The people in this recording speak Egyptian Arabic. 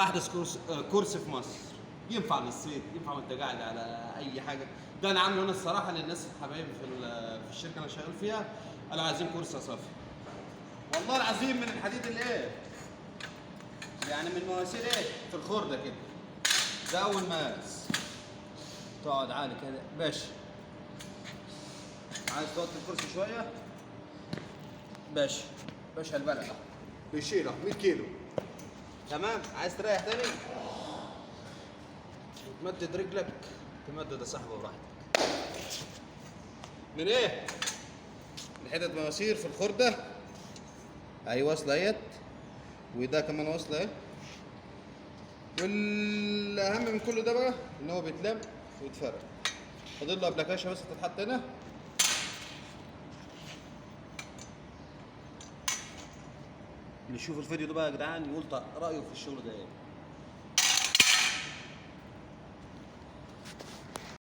احدث كرسي في مصر، ينفع للصيد، ينفع وانت قاعد على اي حاجة. ده انا عامله انا الصراحة للناس حبايبي في الشركة اللي انا شغال فيها، قالوا عايزين كرسي يا صافي. والله العظيم من الحديد اللي ايه، يعني من مواسير ايه في الخرده كده. ده اول مقاس، تقعد عالي كده باشا. عايز توطي الكرسي شوية باشا، باشا البلد بيشيله 100 كيلو. تمام. عايز تريح تاني وتمدد رجلك، تمدد يا صاحبي براحتك. من ايه؟ من حتت مواسير في الخرده. اهي واصله اهيت، وده كمان واصله اهي. والاهم من كل ده بقى ان هو بيتلم ويتفرق. فاضل له ابلكاشه بس تتحط هنا. اللي يشوف الفيديو ده بقى يا جدعان يقول رايه في الشغل ده ايه.